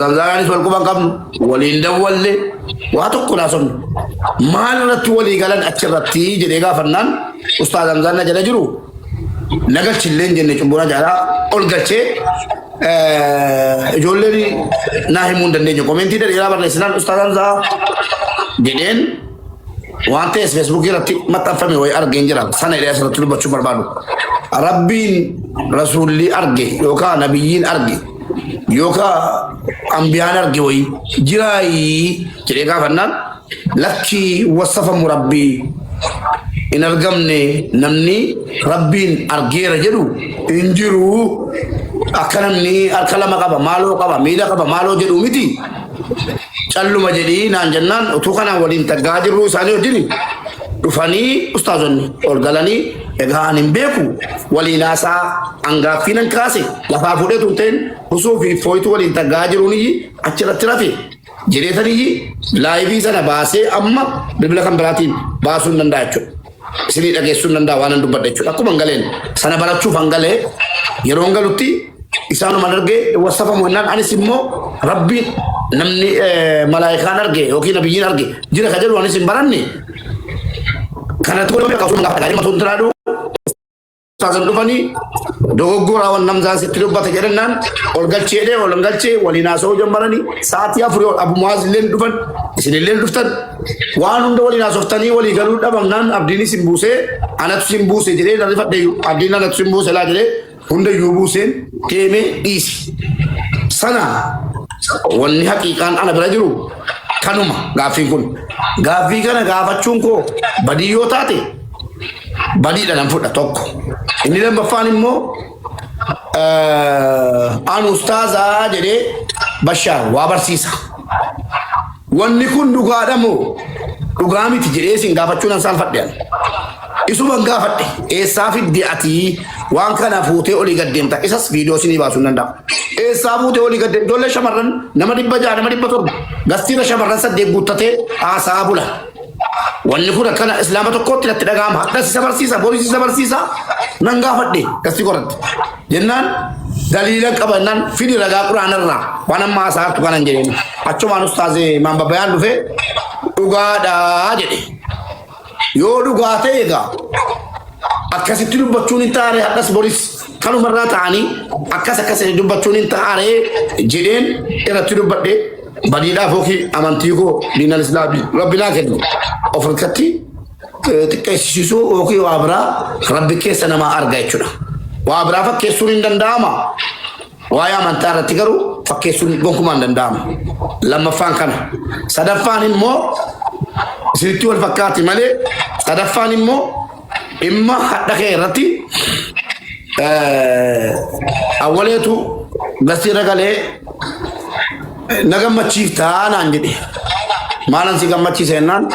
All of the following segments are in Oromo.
Zamzaanaanis wal quba hin qabnu, waliin dawwalle, waa tokko naasofne. Maal irratti walii galan achirratti jedhee gaafannaan Ustaaz Hamzaan na jala jiru na galchillee hin jenne cubbuu na jaalaa ol galchee ijoolleen naa himuu hin dandeenye. Komentii dheeraa barreessinaan Ustaaz Hamzaa jedheen waan ta'es feesbuukii irratti maxxanfame wayii argeen jira. Sana jedhee asirratti dubbachuu barbaadu. Rabbiin rasuulli arge yookaan nabiyyiin arge yookaan ambiyaan arge wayii jiraayii jedhee gaafannaan lakkii wasafamu rabbii hin argamne, namni rabbiin argeera jedhu hin jiru, akka namni harka lama qaba maaloo qaba miila qaba maaloo jedhu miti, calluma jedhii naan jennaan, utuu kanaan waliin taggaa jirru isaanii wajjin dhufanii ustaazonni ol galanii, egaa ani hin beeku, waliin haasaa angaaffii nan kaase lafaa fuudhee tun ta'in husuu fi fooyitu waliin taggaa jiruuniyyi achirratti rafe jedheetaniyyi live sana baasee amma bilbila kan biraatiin baasuu hin danda'a jechuudha. Isinii dhageessuu hin danda'a waan an dubbadhe jechuudha. Akkuma hin galeen sana barachuuf han galee yeroo hin galutti isaanuma argee wasafamu jennaan, anis immoo rabbiin namni malaayikaan arge yookiin nabiyyiin arge jira ka jedhu anis hin baranne. Kanatti godhamee akkasuma gaafa dhaga'ee matuun tiraadhu ustaazan dhufanii dogoggoraa waan namzaan sitti dubbate jedhannaan ol galchee jedhee ol galchee waliin haasa'uu jammaranii sa'aatii 4 ol Abu Muwaaz illee dhufan, isin illee dhuftan, waan hunda waliin haasoftanii walii galuu dhabamnaan abdiin isin buusee anatu isin buuse jedhee nan rifadhe, abdiin anatu isin buuse laa jedhee hunda iyyuu buuseen deemee dhiisi. Sana wanni haqiiqaan ana bira jiru kanuma gaaffiin kun. Gaaffii kana gaafachuun koo badii yoo taate badiidha nan fudha tokko. Inni lammaffaan immoo an ustaazaa jedhee Bashaar waa barsiisa. Wanni kun dhugaadha moo dhugaa miti jedhee isin gaafachuu nan saalfadhe ani. Isuman gaafadhe, eessaa fidde ati waan kana fuutee olii gad deemta? Isas viidiyoo isinii baasuu hin danda'a. Eessaa fuutee olii gad deemta? Ijoollee shamarran nama 600, nama 700 gastiirra shamarran 8 guuttatee haasaa bula. Wanni kun akkana islaama tokkotti natti dhaga'ama. Hadhas isa barsiisa, boris isa barsiisa. Nan gaafadhe gastii qoratti. Jennaan daliila qaba jennaan, fidi ragaa quraanarraa waan amma haasaa kanan jedheen. Achumaan ustaazee Imaam Babbayaan dhufee dhugaadhaa jedhe. Yoo dhugaa ta'e egaa akkasitti dubbachuun hin taane, hadhas boris kanumarraa ta'anii akkas akkas dubbachuun hin taane jedheen irratti dubbadhe. Badiidhaaf yookiin amantii koo diinal islaamii rabbi naa kennu of harkatti xiqqeessisuu yookiin waa biraa rabbi keessa namaa arga jechuudha. Waa biraa fakkeessuun hin danda'ama. Waa'ee amantaa irratti garuu fakkeessuun gonkumaa hin danda'amu. Lammaffaan kana. Sadaffaan immoo isinitti wal fakkaati malee, sadaffaan immoo dhimma hadha kee irratti awwaleetu gasiirra galee na gammachiiftaa naan jedhe. Maalan si gammachiisa jennaan,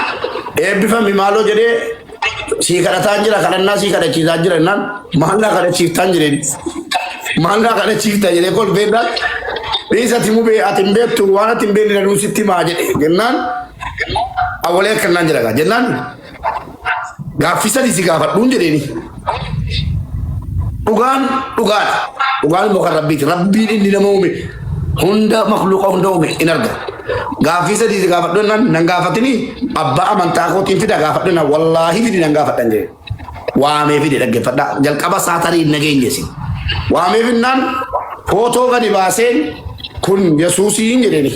eebbifami maaloo jedhee sii kadhataa jira, kadhannaa sii kadhachiisaa jira jennaan, maal naa kadhachiiftaan jedheen. Maal naa kadhachiifta jedhee kolfeennaan, dhiisa ati mubee ati hin beektu, waan ati hin beekne danuu sitti himaa jedhe jennaan, awwalee akkanaan jedha jennaan, gaaffii sadii si gaafadhuun jedheeni. Dhugaan dhugaadha. Dhugaan immoo kan rabbiiti. Rabbiin inni nama uume hunda, makluuqa hunda uume in arga. Gaaffii sadii si gaafadhu jennaan, nan gaafatini, abbaa amantaa kootiin fida gaafadhu jennaan, wallaahi fidi nan gaafadhan jedhe. Waamee fide, dhaggeeffadhaa. Jalqaba isaa tarii hin nageenye isin. Waamee finnaan footoo gadi baaseen kun Yesuusiin jedheeni.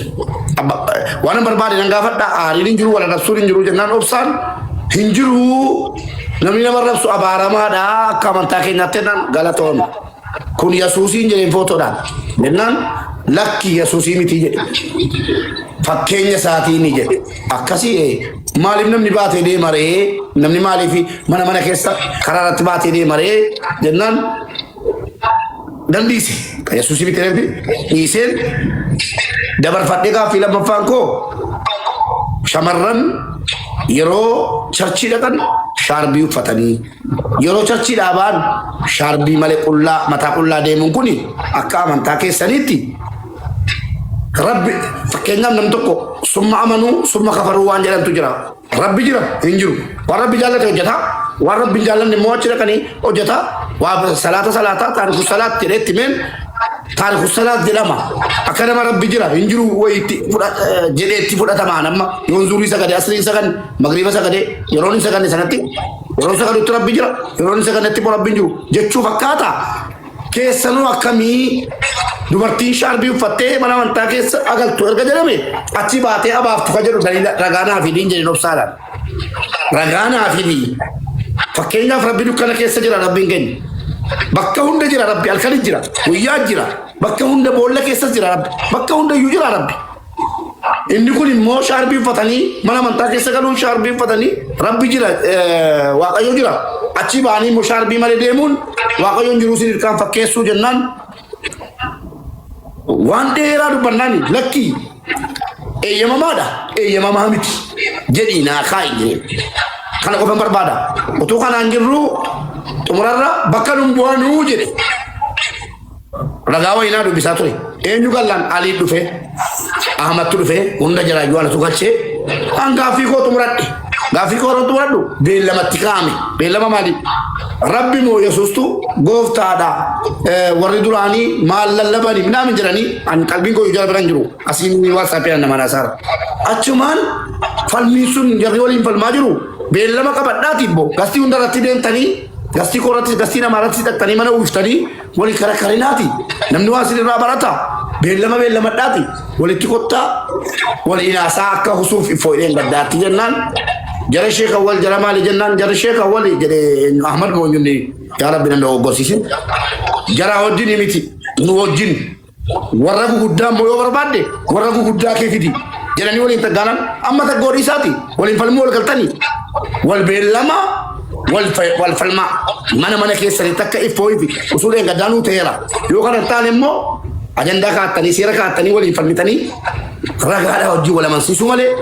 Waan barbaade nan gaafadha, aariin hin jiru, wal arrabsuun hin jiru jennaan, obsaan hin jiru, namni nama arrabsu abaaramaadha akka amantaa keenyaatti jennaan, galatoon kun Yesuusiin jedheen footoodhaan jennaan, lakki Yesuusii miti jedhe, fakkeenya isaatiin jedhe. Akkasii maaliif namni baatee deema ree? Namni maaliif mana mana keessa karaa irratti baatee deema ree jennaan, dandiise Yesuusii miti jedhee dhiiseen dabarfadhee. Gaaffii lammaffaan koo, shamarran yeroo church dhaqan shaarbii uffatanii, yeroo church dhaabaan shaarbii malee qullaa mataa qullaa deemuun kun akka amantaa keessaniitti rabbi, fakkeenyaaf nam tokko summa amanuu summa kafaruu waan jedhamtu jira. Rabbi jira hin jiru. Waan rabbi jaallate hojjeta. Waan rabbi hin jaallanne immoo achi dhaqanii hojjeta. Waa salaata salaataa taariku salaat jedhee itti meen. Taariku salaat jedhama. Akka nama Rabbi jira hin jiru wayiitti jedhee itti fudhatamaan amma yoon zuurii sagade, asriin saganne, magriiba sagade, yeroon hin saganne sanatti yeroon sagadutti Rabbi jira, yeroon hin sagannetti immoo Rabbi hin jiru jechuu fakkaata. Keessanuu akkamii dubartiin shaarbii uffattee mana amantaa keessa agaltu erga jedhame achi baatee abaaftu ka jedhu daliila ragaa naa fidiin jedhin obsaadhaan. Ragaa naa fidi. Fakkeenyaaf Rabbi dukkana keessa jira Rabbiin keenya. Bakka hunda jira Rabbi, halkanis jira, guyyaa jira, bakka hunda boolla keessas jira Rabbi, bakka hunda iyyuu jira Rabbi. Inni kun immoo shaarbii uffatanii mana amantaa keessa galuun shaarbii uffatanii Rabbi jira, Waaqayyo jira. Achi ba'anii immoo shaarbii malee deemuun Waaqayyo hin jiruu isin ilkaan fakkeessuu jennaan waan dheeraa dubbannaan lakkii eeyyamamaadha, eeyyamamaa miti jedhii naa kaa'i jedheen. Kana qofan barbaada. Utuu kanaan jirru xumurarra bakka nun bu'anuu jedhe. Ragaa wayinaa dubbisaa ture. Eenyu gallaan Alii dhufe, Ahmadtu dhufe, hunda jalaayyuu anatu galchee. An gaaffii koo xumuradhe. Gaaffii koo yeroo xumuradhu beellamatti kaa'ame. Beellama maali? Rabbi moo Yesuustu gooftaadha. Warri duraanii maal lallabanii minaamin jedhanii an qalbiin koo jala bira hin jiru. Asiin WhatsApp nama naasaara. Achumaan falmiin sun jarri waliin falmaa jiru. Beellama qabadhaati immoo gastii hunda irratti deemtanii gastii koo irratti gastii namaa irratti dhaqxanii mana uwwiftanii wali karakarinaati. Namni waan isin irraa barata. Beellama beellamadhaati. Walitti kottaa wal inaasaa akka husuuf iffooydheen gaddaatti jennaan. Jara sheeka wal jara maali jennaan, jara sheeka wali jedhe Ahmad Moonyunni, yaa Rabbi nan dogoggorsiisin. Jara wajjin miti, nu wajjin warra guguddaa immoo yoo barbaadde warra guguddaa kee fidi jedhanii waliin taggaanan. Amma taggoodhii isaati waliin falmuu wal galtanii wal beellama, wal falmaa mana mana keessanitti akka iffooyi fi usuuleen gaddaanuu ta'eera. Yoo kana hin taane immoo ajandaa kaa'attanii, seera kaa'attanii, waliin falmitanii ragaadhaa hojii wal amansiisuu malee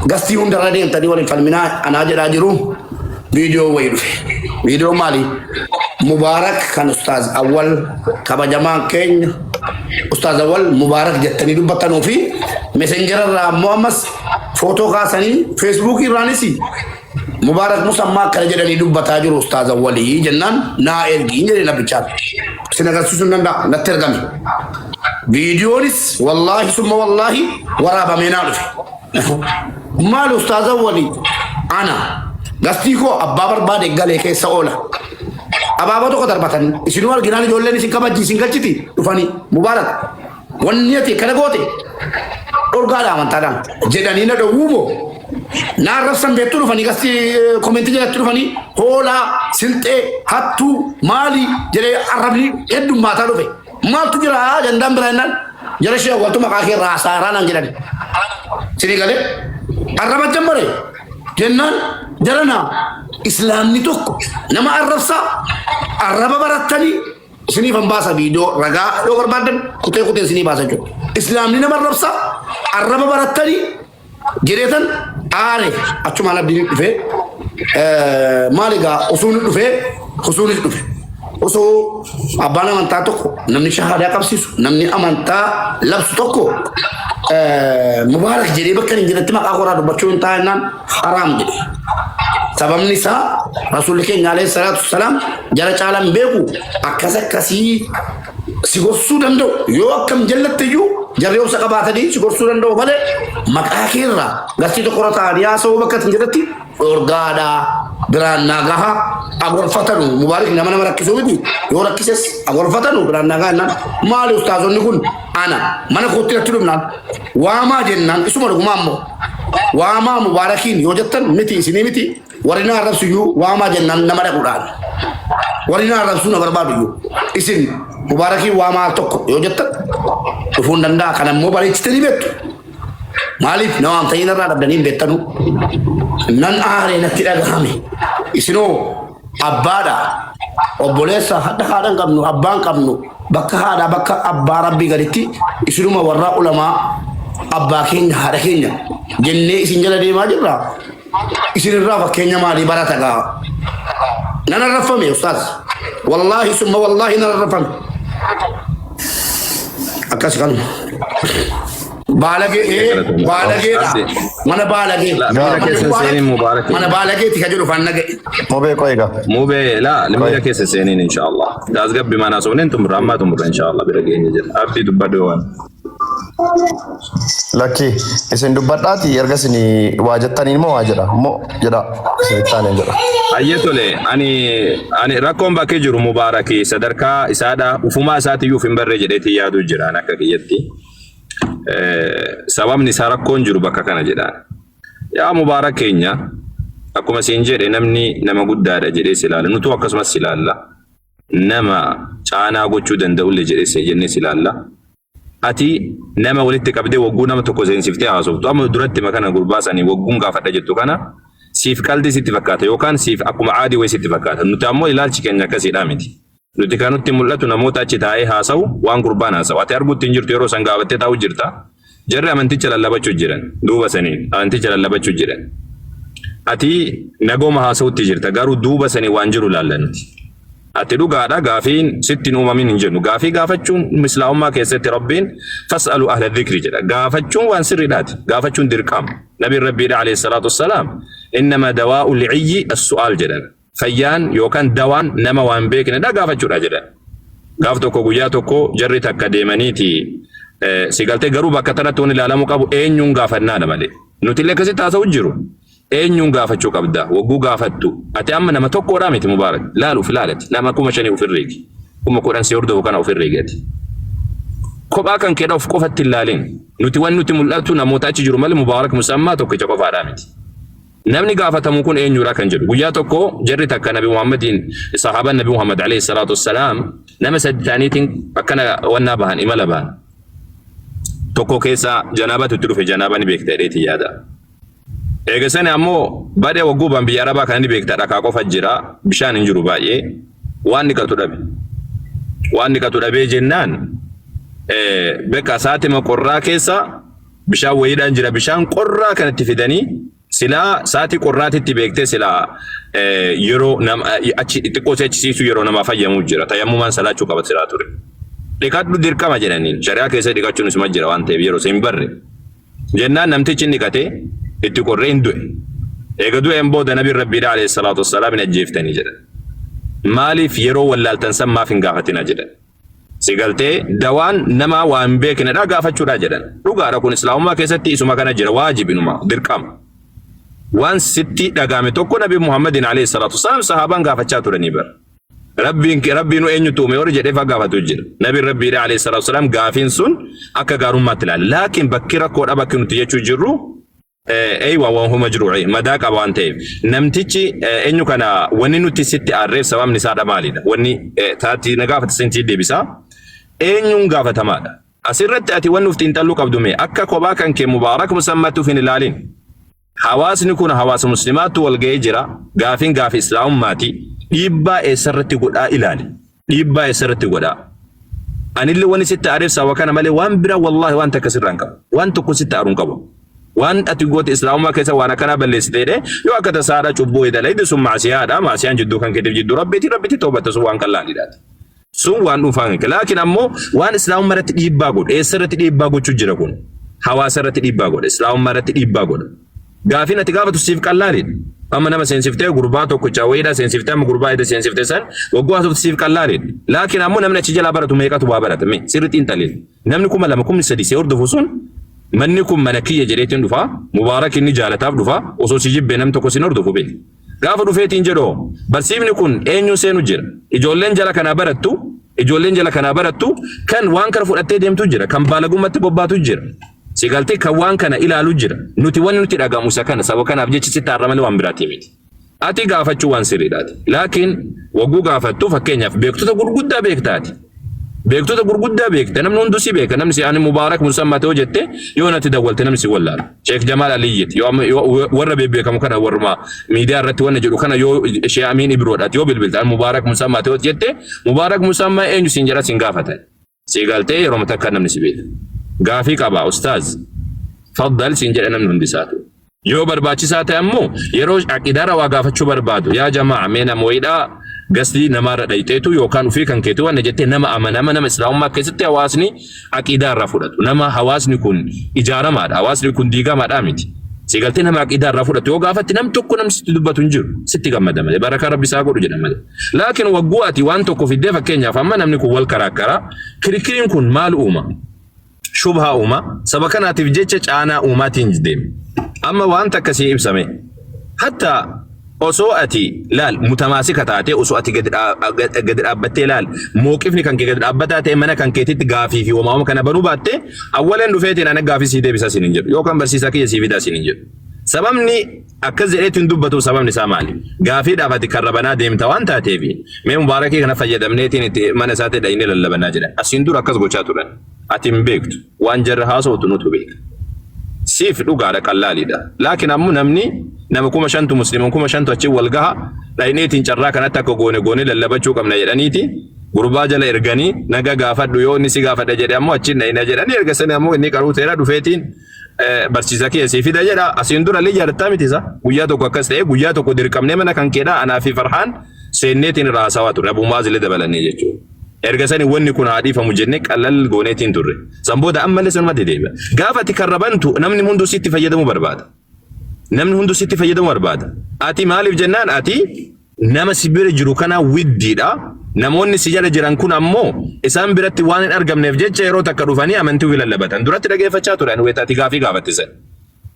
gastii hundarra deemtanii waliin falminaa anaa jedhaa jiru. Viidiyoo wayii dhufe. Viidiyoo maali? Mubaarak kan Ustaaz Awwal kabajamaan keenya Ustaaz Awwal Mubaarak jettanii dubbattanuu fi messenjera irraa ammoo ammas footoo kaasanii feesbuukii irraanis Mubaarak Musammaa akkana jedhanii dubbataa jiru Ustaaz Awwalii jennaan naa ergii jedhee nabichaan. Isin agarsiisuu hin danda'a, natti ergame. Viidiyoonis wallaahi summa wallaahi waraabamee naa dhufe. Maal Ustaaz Awwalii ana gastii koo abbaa barbaade galee keessa oola. Abaaboo tokko darbatanii isinuu arginaan ijoolleen isin kabajji isin galchiti dhufanii Mubaarak wanni ati kana goote dhorgaadha amantaadhaan jedhanii na dhowwuu moo na arrabsan beektuu dhufanii gastii komentii jalatti dhufanii hoolaa silxee hattuu maali jedhee arrabni heddummaataa dhufe. Maaltu jira jandaan bira jennaan jara ishee awwaltu maqaa kee irraa haasa'aa naan jedhani. Sinii galee arraba jammare jennaan jara naa islaamni tokko nama arrabsaa, arraba barattanii isiniif han baasa, viidiyoo ragaa yoo barbaaddan kutee kuteen isinii baasa jechuudha. Islaamni nama arrabsaa, arraba barattanii jedheetan aare. Achumaan abdiin dhufee, maal egaa usuun dhufee, usuunis dhufe. Osoo abbaan amantaa tokko, namni shahaadaa qabsiisu, namni amantaa labsu tokko Mubaarak jedhee bakka hin jiretti maqaa koraa dubbachuu hin taa'ennaan haraam jedhe. Sababni isaa Rasuulli keenya alayhi salaatu wassalaam jara caalan beeku akkas akkasii si gorsuu danda'u, yoo akkam jallatte iyyuu jarri obsa qabaatanii si gorsuu danda'u malee maqaa keerraa gastii tokko irra taa'anii haasa'uu bakka hin jiretti dhorgaadha. Biraan naa gaha, agorfatanu. Mubaarik nama nama rakkisuu miti, yoo rakkises agorfatanu, biraan naa gaha jennaan, maali ustaazonni kun ana mana kootti natti dhufnaan waamaa jennaan, isuma dhugumaa immoo waamaa Mubaarakiin yoo jettan miti isinii miti, warri na arrabsu iyyuu waamaa jennaan nama dhaquudhaan warri na arrabsuu na barbaadu iyyuu isin Mubaarakiin waamaa al tokko yoo jettan dhufuu hin danda'a. Kana immoo bareechitanii beektu. Maaliif na waamtanii narraa dhabdanii hin beektanu? Nan aaree, natti dhagahame. Isinoo abbaadha. Obboleessa hadha haadha hin qabnu, abbaa hin qabnu. Bakka haadhaa bakka abbaa rabbii gaditti isinuma warra ulamaa abbaa keenya haadha keenya jennee isin jala deemaa jirra. Isinirraa fakkeenya maalii barata gaa? Nan arrafame ustaaz. Wallaahi summa wallaahi nan arrafame. Akkas kanuma. Baalagee ee baalageedha. Abdi. Mana baalagee. La, miira Mana keessa Mubaarak seeniin Mubaarak. mana baalageeti ka jedhu faan naga'e. Mubee qoy egaa. Mubee la miira keessa seeniin inshallah. Tasgabbi mana sooneen xumurra ammaa xumurra inshallah bira geenya jira. Abdi dubbadhu waan. Lakki isin dubbadhaati erga isin waa jettaniin immoo waa jedha immoo jedha isinitti aaneen jedha. Ayyee tole ani rakkoon bakkee jiru Mubaaraki sadarkaa isaadha ufumaa isaatiyyuu hin barree jedheetii yaaduu jira ani akka kiyyatti. Sababni isaa rakkoon jiru bakka kana jedhaan. Yaa Mubaarak keenya, akkuma siin jedhe namni nama guddaadha jedhee si ilaala. Nutuu akkasumas si ilaalla. Nama caanaa gochuu danda'ullee jedhee si jennee si ilaalla. Ati nama walitti qabdee wagguu nama tokko seensiftee haasoftu. Amma duratti makana gurbaa sanii wagguun gaafadha jettu kana siif qaldii sitti fakkaata yookaan siif akkuma aadii wayii sitti fakkaata. Nuti ammoo ilaalchi keenya akkasiidhaa miti. Nuti kan nutti mul'atu namoota achi taa'ee haasa'u waan gurbaan haasa'u. Ati arguutti hin jirtu, yeroo san gaafattee taa'u jirta. Jarri amanticha lallabachuu jiran. Duuba saniin amanticha lallabachuu jiran. Ati nagooma haasa'utti jirta, garuu duuba sanii waan jiru laalla nuti. Ati dhugaadha, gaafiin sitti hin uumamin hin jennu. Gaafii gaafachuun islaamummaa keessatti Rabbiin "فاسألوا أهل الذكر" jedha. Gaafachuun waan sirriidhaati. Gaafachuun dirqama. Nabiin Rabbiidha عليه الصلاة والسلام "إنما دواء العي السؤال" jedhan. Fayyaan yookaan dawaan nama waan beeknedha gaafachuudha jedhan. Gaaf tokko, guyyaa tokko, jarri takka deemaniiti si galtee, garuu bakka tanatti waan ilaalamuu qabu eenyuun gaafannaadha malee. Nuti illee akkasitti haasa'u jiru. Eenyuun gaafachuu qabda? Wagguu gaafattu. Ati amma nama tokkodhaa miti, Mubaarak. Laaluuf ilaalati. Nama 5,000 ofirreegi. 10,000 si hordofu kana ofirreegi ati. Kophaa kan keedha of qofatti hin laalin. Nuti wanni nuti mul'atu namoota achi jiru malee Mubaarak Musammaa tokkicha qofaadhaa miti. Namni gaafatamu kun eenyudha kan jedhu. Guyyaa tokko jarri takka Nabi Muhammadiin, sahaabaan Nabi Muhammad عليه الصلاة والسلام, nama sadi ta'aniitiin akkana wannaa bahan, imala bahan. Tokko keessa janaabatu itti dhufe, janaaba ni beekta jedheetii yaada. Eega sani ammoo badee wagguu ban biyya Arabaa kana ni beekta, dhakaa qofa jira, bishaan hin jiru baay'ee, waan dhiqatu dhabe. Waan dhiqatu dhabee jennaan beeka saatima qorraa keessa bishaan wayiidhaan jira, bishaan qorraa kanatti fidanii, silaa saatii qorraatitti beektee silaa yeroo nama achi xiqqoo si achisiisu yeroo namaa fayyamuu jira, tayammumaan salaachuu qaba silaa ture. Dhiqadhu dirqama jedhaniin, shari'aa keessa dhiqachuun isuma jira waan ta'eef yeroo hin barre. Jennaan namtichi inni dhiqatee itti qorree hin du'e. Eega du'een booda Nabiin Rabbiidha عليه الصلاة والسلام hin ajjeeftanii jedhan. Maaliif yeroo wallaaltan san maaf hin gaafatina jedhan. Si galtee, dawaan nama waan hin beeknedha gaafachuudha jedhan. Dhugaadha, kun islaamummaa keessatti isuma kana jira, waajibinuma dirqama. Waan sitti dhagame tokko Nabi Muhammadin عليه الصلاة والسلام sahaabaan gaafachaa turanii bara. Rabbiin Rabbiin eenyutu uume warri jedhee faa gaafatu jira. Nabiin Rabbiidha عليه الصلاة والسلام gaafiin sun akka gaarummaatti ilaala. Laakiin bakki rakkoodha, bakki nuti jechuu jirru, eeywa, waan huma jiru madaa qaba waan ta'eef namtichi eenyu kana wanni nuti sitti aarreef sababni isaadha maalidha? Wanni taati na gaafata sintii deebisaa, eenyuun gaafatamaadha? Asirratti ati wanni uf xiinxalluu qabdu mee akka kophaa kan kee Mubaarak Musammatti uf hin ilaalin. Hawaasni kun hawaasa muslimaatu wal ga'ee jira. Gaafiin gaafii islaamummaati. Dhiibbaa eessarratti godhaa ilaali. Dhiibbaa eessarratti godhaa? Anillee wanni sitti aareef sababa kana malee waan biraa wallaahi waan takka sirraa hin qabu. Waan tokko sitti aaruun qabu. Waan ati goote islaamummaa keessa waan akkanaa balleessite jedhee yoo akka tasaadha cubbuu hidhala sun maasiyaadha. Maasiyaan jidduu kan keetiif jidduu Rabbiiti, Rabbitti toobatta, sun waan qallaaliidhaati. Sun waan dhuunfaa kan kee. Laakiin ammoo waan islaamummaa irratti dhiibbaa godhu, eessa irratti dhiibbaa gochuu jira kun? Hawaasa irratti dhiibbaa godha. Islaamummaa irratti dhiibbaa godha. Gaafiin ati gaafatu siif qallaaliidha. Amma nama seensiftee gurbaa tokkicha wayiidha seensiftee, amma gurbaa ida seensiftee san wagguu haasoftu siif qallaaliidha. Laakiin ammoo namni achi jalaa baratu meeqatu waa barata? Mee sirri xiinxaliin. Namni 2000, 3000 si hordofu sun manni kun mana kiyya jedheetiin dhufa. Mubaarak inni jaalataaf dhufa. Osoo si jibbee namni tokko sin hordofu beeka. Gaafa dhufeetiin jedhoo barsiifni kun eenyu seenu jira. Ijoolleen jala kanaa barattu, ijoolleen jala kanaa barattu kan waan kana fudhattee deemtu jira. Kan baalagummaatti bobbaatu jira. Si galtee, kan waan kana ilaalu jira. Nuti wanni nuti dhagamu isa kana, saba kanaaf jechi sitti aarra malee waan biraatii miti. Ati gaafachuu waan sirriidhaati. Laakiin wagguu gaafattu fakkeenyaaf beektota gurguddaa beektaati. Beektota gurguddaa beekta. Namni hunduu si beeka. Namni si ani Mubaarak Musammaa ta'uu jette yoo natti dawwalte namni si wallaala. Sheek Jamaal Aliyyiti yoo warra beekamu kana, warruma miidiyaa irratti wanna jedhu kana, yoo Sheek Amiin Ibroodhaati yoo bilbilte ani Mubaarak Musammaa ta'uu jette, Mubaarak Musammaa eenyu siin jedha, siin gaafatan. Si galtee, yeroo takka namni si beeka. Gaafii qaba ustaaz. تفضل siin jedha namni hundi isaatu. Yoo barbaachisaa ta'e ammoo yeroo aqidaara waa gaafachuu barbaadu, yaa jamaa, mee nama wayiidhaa Gastii namaarra dhayxeetu yookaan ufii kan keetu wanna jettee nama amanama, nama islaamummaa keessatti hawaasni aqiidaa irraa fudhatu. Nama hawaasni kun ijaaramaadha. Hawaasni kun diigamaadha miti. Si galtee nama aqiidaa irraa fudhatu yoo gaafatti nam tokko namni sitti dubbatu hin jiru. Sitti gammada malee. Barakaa Rabbi isaa godhu jedha malee. Laakiin wagguu ati waan tokko fiddee, fakkeenyaaf amma namni kun wal karaakkaraa, kirikiriin kun maal uuma? Shubhaa uuma. Saba kanaatiif jecha caanaa uumaatiin deema. Amma wanta akkasii ibsame. Hatta osoo ati laal mutamaasika taatee, osoo ati gadi dhaabbattee laal mooqifni kan kee gadi dhaabbataa ta'e, mana kan keetitti gaafii fi homaawama kana banuu baatte, awwalan dhufeetiin ana gaafii sii deebisaa siin hin jedhu yookaan barsiisaa kiyya sii fidaa siin hin jedhu. Sababni akkas jedheetu hin dubbatu, sababni isaa maali? Gaafiidhaaf ati karra banaa deemta waan taateef, mee Mubaarakii kana fayyadamneetiin itti mana isaatti dhayinee lallabanaa jedhan. Asiin dura akkas gochaa turan. Ati hin beektu. Waan jarri haasoftu nutu beeka. Siif dhugaadha, qallaaliidha. Laakiin ammoo namni nama 5,000tu, musliima 5,000tu achi wal gaha, dhayneetiin carraa kanatti akka goone goone lallabachuu qabna jedhaniiti gurbaa jala erganii, naga gaafadhu, yoo inni si gaafadha jedhe ammoo achiin dhayna jedhanii, erga sani ammoo inni qaruu ta'eera dhufeetiin barsiisa kee sii fida jedha. Asiin dura illee jaartaa miti isa. Guyyaa tokko akkas ta'e, guyyaa tokko dirqamnee mana kan keedhaa anaa fi Farhaan seenneetiin irraa haasawaa turre, Abuu Maaz illee dabalannee jechuudha. Erga sani wanni kun haa dhiifamu jennee qalal gooneetiin turre. San booda ammallee sanumatti deebi'a. Gaafa ati karra bantu namni hunduu sitti fayyadamuu barbaada. Namni hunduu sitti fayyadamuu barbaada. Ati maaliif jennaan, ati nama si bira jiru kana widdiidha. Namoonni si jala jiran kun ammoo isaan biratti waan hin argamneef jecha yeroo takka dhufanii amantii ofii lallabatan. Duratti dhageeffachaa turan weeta ati gaafii gaafatte san.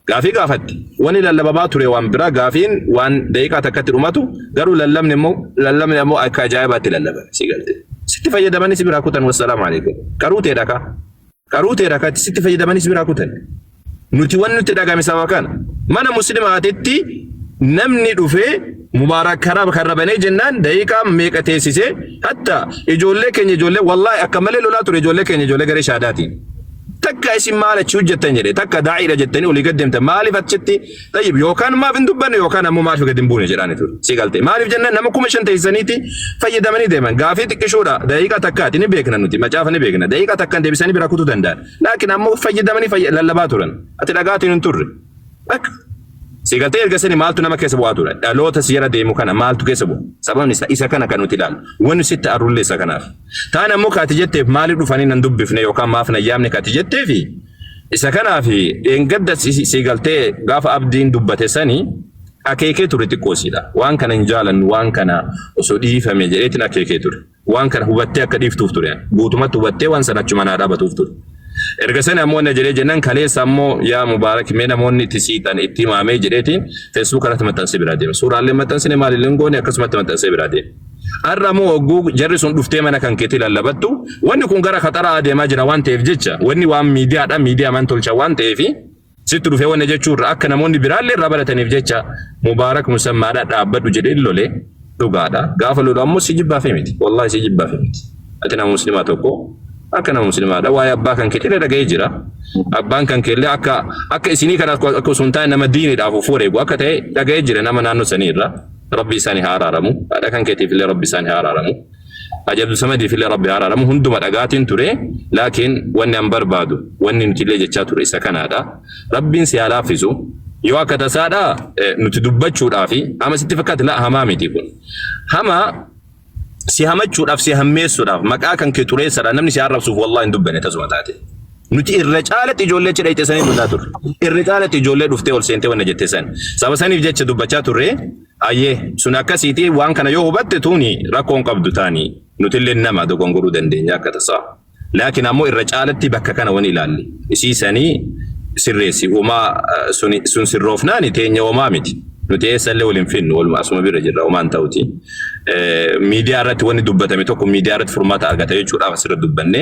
Gaafii gaafatti. Wani lallabamaa ture waan biraa, gaafiin waan daqiiqaa takkatti dhumatu, garuu lallabni ammoo akka ajaa'ibaatti lallaban si galte. Sitti fayyadamanii si biraa kutan, wassalaamu alaikum. Qaruuteedha ka. Qaruuteedha ka, sitti fayyadamanii si biraa kutan. Nuti wanni nutti dhagame saba kana. Mana muslimaatitti namni dhufee Mubaarak karaa karra banee jennaan daqiiqaa meeqa teessisee, hatta ijoollee keenya, ijoollee wallaahi akka malee lolaa ture, ijoollee keenya, ijoollee garee shaadaatiin. Takka isin maal achi hojjettan jedhe, takka daa'iidha jettanii olii gad deemtan, maaliif achitti tayyib yookaan maaf hin dubbanne yookaan ammoo maaliif gad hin buune jedhaani ture. Si galte, maaliif jennaan, nama 5,000 teessisaniiti fayyadamanii deeman. Gaafii xiqqishuudha, daqiiqaa takkaati, ni beekna, nuti macaafa ni beekna, daqiiqaa takkaan deebisanii biraa kutuu danda'an. Laakiin ammoo fayyadamanii lallabaa turan. Ati dhagaatiin hin turre. Bakka. Si galtee, erga sani maaltu nama keessa bu'aa ture? Dhaloota si jala deemu kana maaltu keessa bu'a? Sababni isaa isa kana kan nuti ilaallu. Wanni sitti arrullee isa kanaaf. Taan ammoo kaati jetteef maaliif dhufanii nan dubbifne yookaan maaf nan yaamne kaati jetteefi isa kanaaf, dheengadda si galtee gaafa Abdiin dubbate sani akeekee ture xiqqoosiidha. Waan kana hin jaalannu, waan kana osoo dhiifame jedheetiin akeekee ture. Waan kana hubattee akka dhiiftuuf ture. Guutumatti hubattee waan sana achuma naa dhaabatuuf ture. Erga sani ammoo na jedhee jennaan, kaleessa ammoo yaa Mubaarak, mee namoonni itti siitan itti himaamee jedheetiin Facebook irratti maxxansee biraa deema. Suuraalee maxxansine, maalillee hin goone, akkasumatti maxxansee biraa deema. Har'a ammoo hogguu jarri sun dhuftee mana kan keetii lallabattu, wanni kun gara khaxaraa adeemaa jira waan ta'eef jecha, wanni waan miidiyaadha, miidiyaa man tolcha waan ta'eef, sitti dhufee wanna jechuurra akka namoonni biraallee irraa barataniif jecha Mubaarak musammaadha dhaabbadhu jedhee lole dhugaadha. Gaafa lolu ammoo si jibbaafi miti. Wallaahi si jibbaafi miti. Ati nama muslimaa tokko, akka nama muslimaadha. Waa'ee abbaa kan keetillee dhaga'ee jira. Abbaan kan keellee akka isinii kana akka osoo hin taane nama diiniidhaaf of wareegu akka ta'e dhaga'ee jira nama naannoo sanii irraa. Rabbi isaanii haa araaramu. Haadha kan keetiif illee Rabbi isaanii haa araaramu. Ajabdu Samadiif illee Rabbi haa araaramu. Hunduma dhagaatiin ture. Laakiin wanni an barbaadu, wanni nuti illee jechaa ture isa kanaadha. Rabbiin si haa laaffisu. Yoo akka tasaadha nuti dubbachuudhaafi ama sitti fakkaate, laa, hamaa miti kun. Hamaa si hamachuudhaaf, si hammeessuudhaaf, maqaa kan kee xureessadha namni si arrabsuuf wallahi hin dubbanne tasuma taate. Nuti irra caalatti ijoollee achi dhayxe sanii lolaa turre. Irra caalatti ijoollee dhuftee ol seentee wanna jette san. Saba saniif jecha dubbachaa turre. Ayyee, sun akkasiiti, waan kana yoo hubatte tuuni rakkoo hin qabdu taani. Nuti illee nama dogongoruu dandeenya akka tasaa. Laakiin ammoo irra caalatti bakka kana wani ilaalle. Isii sanii sirreessi. Homaa sun sirroofnaani teenya homaa miti. Nuti eessallee wal hin finnu, waluma asuma bira jirra, homaan ta'uti. Miidiyaa irratti wanni dubbatame tokko miidiyaa irratti furmaata argata jechuudhaaf asirra dubbanne.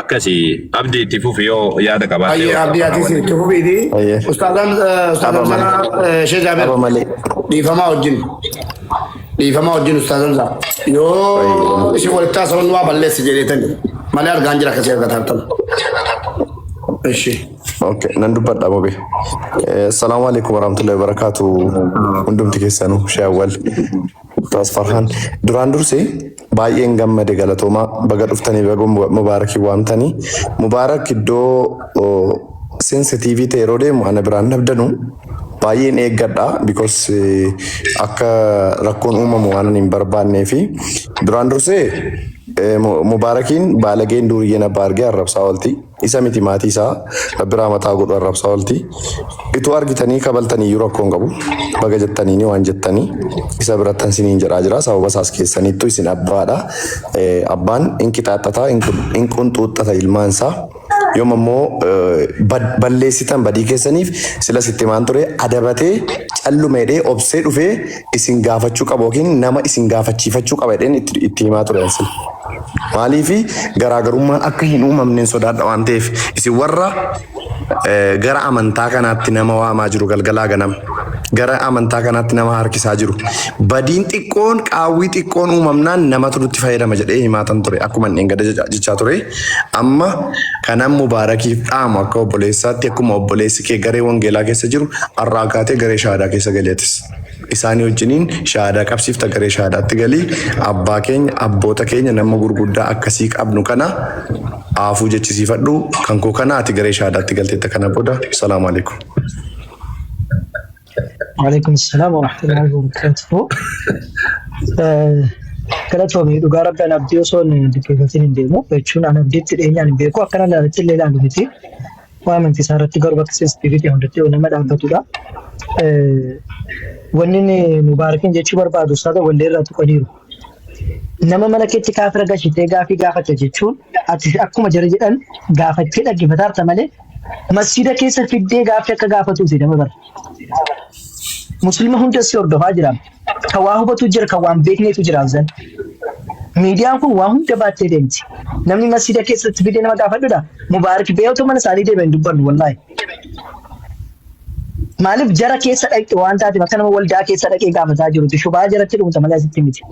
Akkasi, Abdii, itti fufi yoo yaada qabaatte. Ayyee, Abdii, atis itti fufiiti. Ayyee. Ustaazaan Ustaaz Qaba malee. Hamzaa, Sheekh Jaabir. Qaba malee. Dhiifamaa wajjin. Dhiifamaa wajjin, Ustaaz Hamzaa. Yoo isin walitti haasawan waa balleessi jedheetani. Malee argaan jira akkasii argataa jirtan. Ishi. Okay, nan dubbadha bobe. Assalaamu alaikum warahmatullahi wabarakatuh. Hundumti keessanuu, Shee Awwal, Ustaaz Farhaan. Duraan dursee baay'een gammade, galatoomaa, baga dhuftanii, baga Mubaarakii waamtanii. Mubaarak iddoo sensitiivii ta'e yeroo deemu ana biraan dhabdanu. Baay'een eeggadha because akka rakkoon uumamu waan hin barbaannee fi duraan dursee Mubaarakiin baalageen duuriyyeen abbaa argee arrabsaa oolti. Isa miti maatii isaa rabbi raamataa godhu arrabsaa oolti. Ituu argitanii kabaltanii iyyuu rakkoo hin qabu. Baga jettaniini waan jettanii isa birattan siniin jedhaa jira. Sababa isaas keessaniittu isin abbaadha. Abbaan hin qixaaxxata hin qunxuuxxata ilmaan isaa. Yoom ammoo balleessitan badii keessaniif sila sitti himaan ture adabatee calluma jedhee obsee dhufee isin gaafachuu qaba yookiin nama isin gaafachiifachuu qaba jedheen itti himaa ture sila. Maaliifi garaagarummaan akka hin uumamneen sodaadha waan ta'eef isin warra gara amantaa kanaatti nama waamaa jiru galgalaa ganama. Gara amantaa kanaatti nama harkisaa jiru. Badiin xiqqoon qaawwii xiqqoon uumamnaan namatu nutti fayyadama jedhee himaatan ture. Akkuma inni gada jechaa ture. Amma kanan Mubaarakiif dhaamu akka obboleessaatti akkuma obboleessi kee garee wangeelaa keessa jiru har'aa kaatee garee shahaadaa keessa galeetis. Isaanii wajjiniin shahaadaa qabsiifta garee shahaadaatti galii abbaa keenya abboota keenya nama gurguddaa akkasii qabnu kana aafuu jechisiifadhu kan koo kana ati garee shahaadaatti galteetta kana booda salaamu alaikum. Waalaikum salaam wa rahmatullahi wa barakatuhu. Galatoomii dhugaa rabbi an abdii osoo hin dhaggeeffatin hin deemu jechuun an abdiitti dhiyeenyaan hin beeku akkana ilaalitti illee ilaalu miti. Waa amantii isaa irratti garuu bakka sensitiiviti hundatti nama dhaabbatudha. Wanni inni Mubaarakiin jechuu barbaadu ustaaza wallee irraa tuqaniiru. Nama mana keetti kaafira gashitee gaafii gaafatte jechuun ati akkuma jara jedhan gaafattee dhaggeeffataarta malee masjiida keessa fiddee gaaffii akka gaafatuuti nama bara. Muslima hunda si hordofaa jira. Kan waa hubatu jira, kan waan beekneetu jira afzal. Miidiyaan kun waa hunda baattee deemti. Namni masjiida keessatti fidee nama gaafadhudha. Mubaarak beeyatu mana isaanii deeme hin dubbannu wallaahi. Maaliif jara keessa dhaqxe waan taateef akka nama waldaa keessa dhaqee gaafataa jiruti. Shubaa jaratti dhumta malee asitti miti.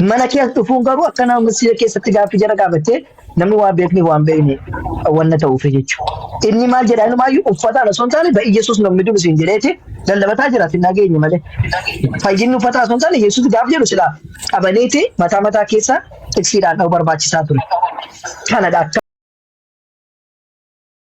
Mana keessa dhufuun garuu akka nama masjiida keessatti gaaffii jara gaafattee namni waan beekne waan beekne wanna ta'uuf jechuudha. Inni maal jedha inumaayyuu uffataan osoo hin taane ba'i Yesuus namni dubu siin jedheeti lallabataa jira hin dhageenye malee. Fayyinni uffataa osoo hin taane Yesuus gaaf jedhu silaa qabaniiti mataa mataa keessa xiqsiidhaan dha'uu barbaachisaa ture. Kanadha akka.